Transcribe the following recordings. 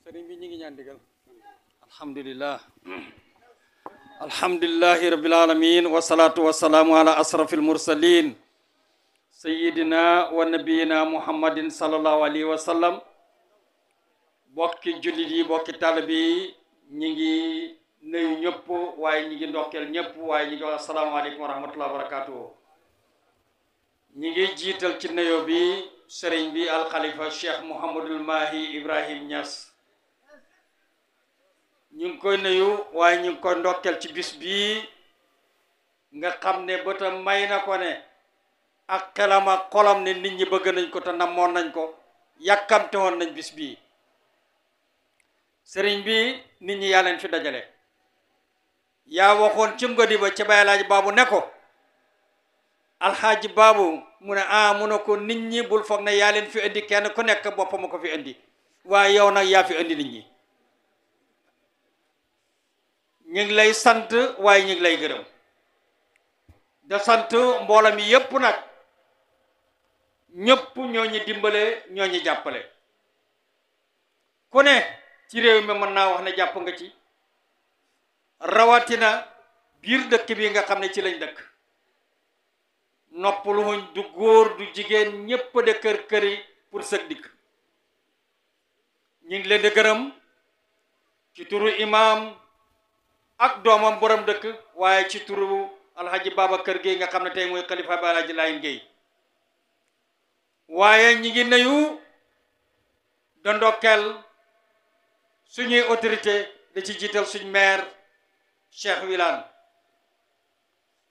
sëriñ bi ñu ngi ñaan digal alhamdulillah alhamdulillahi rabbil alamin wassalatu wassalamu ala asrafil mursalin sayyidina wa nabiyina muhammadin sallallahu alayhi wa sallam bokki jullit yi bokki taalibe yi ñi ngi nuyu ñëpp waaye ñi ngi ndokkeel ñëpp waaye ñi ngi wax assalaamu aleykum wa rahmatullahi wa barakatuhu ñi ngi jiital ci nuyoo bi sëriñ bi alxalifa cheikh Mouhamadul Mahi Ibrahim Niass ñu ngi koy nuyu waaye ñu ngi koy ndokkeel ci bis bii nga xam ne bëtam may na ko ne ak xelam ak xolam ne nit ñi bëgg nañ ko te namoon nañ ko yàkkamte woon nañ bis bii sëriñ bi nit ñi yaa leen fi dajale yaa waxoon ci ngodi ba ca Baay Alaaji Baabu ne ko alxaaji Baabu mu ne mu ne ko nit ñi bul foog ne yaa leen fi indi kenn ku nekk boppam ko fi indi waaye yow nag yaa fi indi nit ñi ñu ngi lay sant waaye ñu ngi lay gërëm da sant mbooloo mi yépp nag ñëpp ñoo ñu dimbale ñoo ñu jàppale ku ne ci réew mi mën naa wax ne jàpp nga ci rawatina biir dëkk bi nga xam ne ci lañ dëkk noppalu wuñ du góor du jigéen ñépp de kër këri pour sëg dikk ñu ngi leen di gërëm ci turu imaam ak doomam borom dëkk waaye ci turu alhaji Babacar Gueye nga xam ne tey mooy xalifa bi alhaji Layin Gueye waaye ñi ngi nuyu da ndokkeel suñuy autorité da ci jiital suñ maire Cheikh Wilane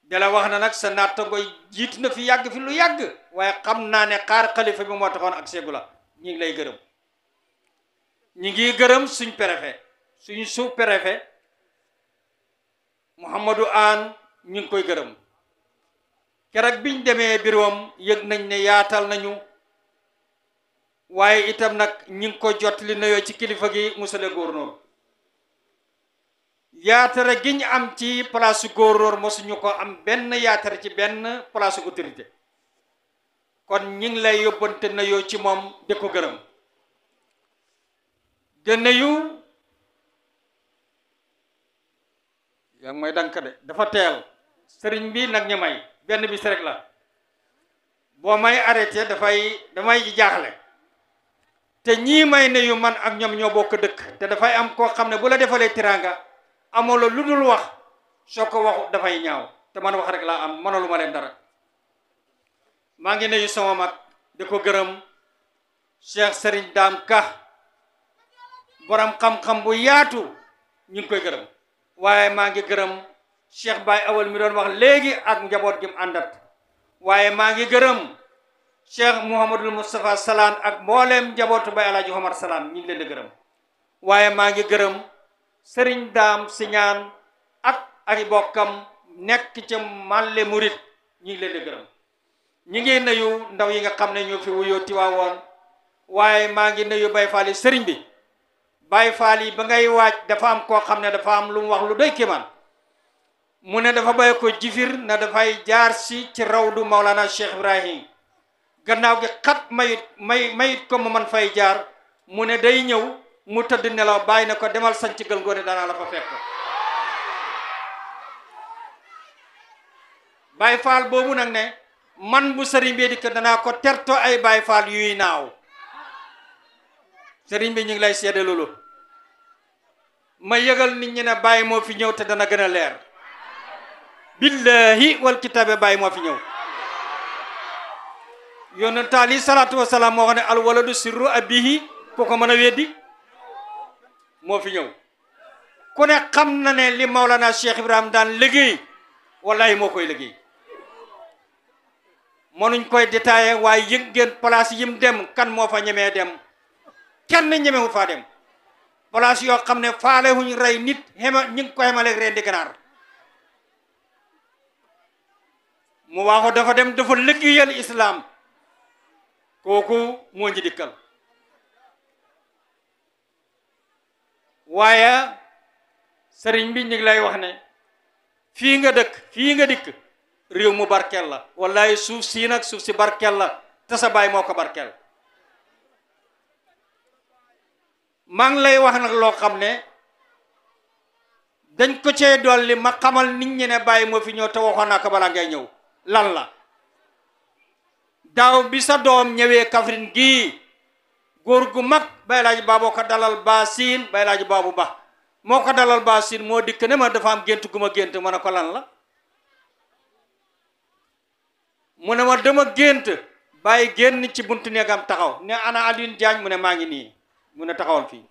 dala wax na nag sa nattaango jiit na fi yàgg fi lu yàgg waaye xam naa ne xaar xalifa bi moo taxoon ak seegu la ñi ngi lay gërëm ñi ngi gërëm suñ préfet suñ sous préfet Mouhamadou Anne ñu ngi koy gërëm keroog biñ demee biroom yëg nañ ne yaatal nañu waaye itam nag ñi ngi ko jot li nuyoo ci kilifa gi monsieur le gouverneur yaatara gi ñu am ci place gouverneur mosuñu ko am benn yaatara ci benn place autorité kon ñi ngi lay yóbbante nuyoo ci moom di ko gërëm de nuyu yaa ngi may dank de dafa teel sëriñ bi nag ñu may benn bis rek la boo may arrêté damay jaaxle te ñii may nuyu man ak ñoom ñoo bokk dëkk te dafay am koo xam ne bu la defalee tiranga amoo la lu dul wax soo ko waxu dafay ñaaw te man wax rek laa am mënalu ma leen dara maa ngi nuyu sama mag di ko gërëm Cheikh Serigne Dame Ka borom xam-xam bu yaatu ñu ngi koy gërëm waaye maa ngi gërëm Cheikh Baye Awal mi doon wax léegi ak njaboot gi mu àndat waaye maa ngi gërëm Cheikh Mouhamadul Moustapha Salaan ak mbooleem njabootu Baye Alaaji Omar Salaan ñu ngi leen di gërëm waaye maa ngi gërëm Serigne Dame Siñaan ak ay bokkam nekk ca Malle Murit ñu ngi leen di gërëm ñi ngi nuyu ndaw yi nga xam ne ñoo fi wuyoo Tiwaawoon waaye maa ngi nuyu Baye Fall yi sëriñ bi Baye Fall yi ba ngay waaj dafa am koo xam ne dafa am lu mu wax lu doy kéemaan mu ne dafa bàyyi ko jifir na dafay jaar si ci rawdu Maulana Cheikh Ibrahim gannaaw gi xat mayit ko mu man fay jaar mu ne day ñëw mu tëdd nelaw bàyyi na ko demal sanc gël ngoone danaa la fa fekk Baye Fall boobu nag ne man bu sëriñ bi dikk danaa ko terto ay Baye Fall yuy naaw sëriñ bi ñu ngi lay seede loolu ma yëgal nit ñi ne Baye moo fi ñëw te dana gën a leer billahi wal kitaabe Baye moo fi ñëw yonent alayhi salaatu wasalaam moo wax ne al waladu sirru abihi ko ko mën a weddi moo fi ñëw ku ne xam na ne li Maulana Cheikh Ibrahim daan liggéey wallahi moo koy liggéey mënuñ koy détaillé waaye yëg ngeen place yim dem kan moo fa ñemee dem kenn ñemewu faa dem place yoo xam ne faale huñ rey nit xema ñi ngi ko xemaleeg reen di ganaar mu waaxu dafa dem dafa liggéeyal islam kooku moo ñu dikkal waaye sëriñ bi ñu ngi lay wax ne fii nga dëkk fii nga dikk réew mu barkeel la wallahi suuf sii nag suuf si barkeel la te sa baay moo ko barkeel maa ngi lay wax nag loo xam ne dañ ko cee dolli ma xamal nit ñi ne bàyyi moo fi ñëw te waxoon naa ko balaa ngay ñëw lan la daaw bi sa doom ñëwee Kaffrine gii góor gu mag Baye Laaji Baaboo ko dalal Baasin Baye Laaji Baabu Ba moo ko dalal Baasin moo dikk ne ma dafa am gént gu ma gént ma ne ko lan la mu ne ma dama gént bàyyi génn ci buntu néegam taxaw ne ana Alioune Diagne mu ne maa ngi nii mu ne taxawal fii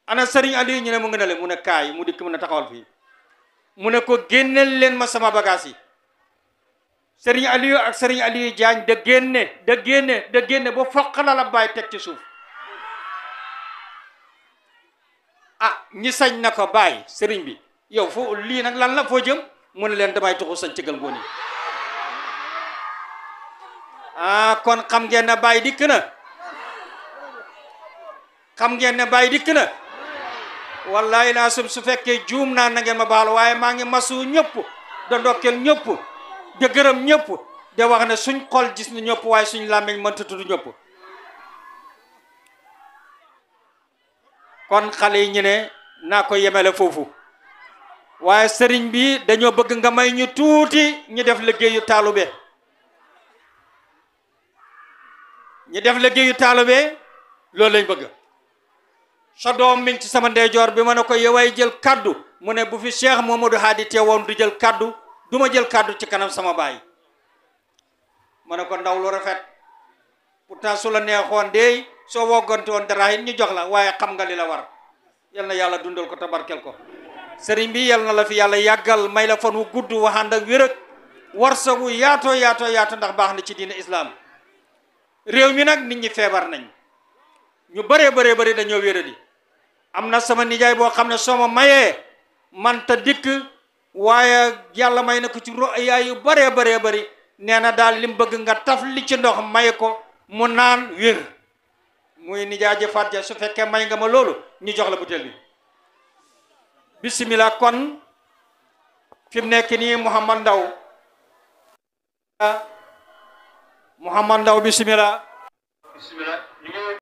ana Serigne Aliou ñu ne mu ngi ne le mu ne kaay mu dikk mu ne taxawal fii mu ne ko génneel leen ma sama bagage yi Serigne Aliou ak Serigne Aliou Diagne da génne ba foqala la bàyyi teg ci suuf ah ñi sañ na ko bàyyi Serigne bi yow foo lii nag lan la foo jëm mu ne leen damay tuxu sañ cëgal ngoon yi ah kon xam ngeen ne bàyyi dikk na xam ngeen ne bàyyi dikk na wallahi laa su fekkee juum naa na ngeen ma baal waaye maa ngi masu ñëpp da ndokkeel ñëpp da gërëm ñëpp da wax ne suñ xol gis na ñëpp waaye suñ làmmiñ mënta tudd ñëpp kon xale yi ñu ne naa ko yemele foofu waaye sëriñ bi dañoo bëgg nga may ñu tuuti ñu def liggéeyu taalube ñu def liggéeyu taalube loolu lañ bëgg sa doom mi ngi ci sama ndeyjoor bi ma ne ko yoway jël kaddu mu ne bu fi Cheikh Mamadou Hadi teewoon du jël kaddu du ma jël kaddu ci kanam sama baay ma ne ko ndaw lu rafet pourtant su la neexoon de soo woggante woon dara it ñu jox la waaye xam nga li la war yal na yàlla dundal ko tabarkel ko sëriñ bi yal na la fi yàlla yàggal may la fan wu gudd waxand ak wér ak warsagu yaatoo ndax baax na ci diine islam réew mi nag nit ñi feebar nañ ñu bëree dañoo wéradi am na sama nijaay boo xam ne soo ma mayee man ta dikk waaye yàlla may na ko ci yaay yu bëree bëri nee na daal lim bëgg nga taf li ci ndox may ko mu naan wér muy nijaay ji Faat Ja su fekkee may nga ma loolu ñu jox la butéel bi bismillah kon fi mu nekk nii Mouhamad Ndaw bismillah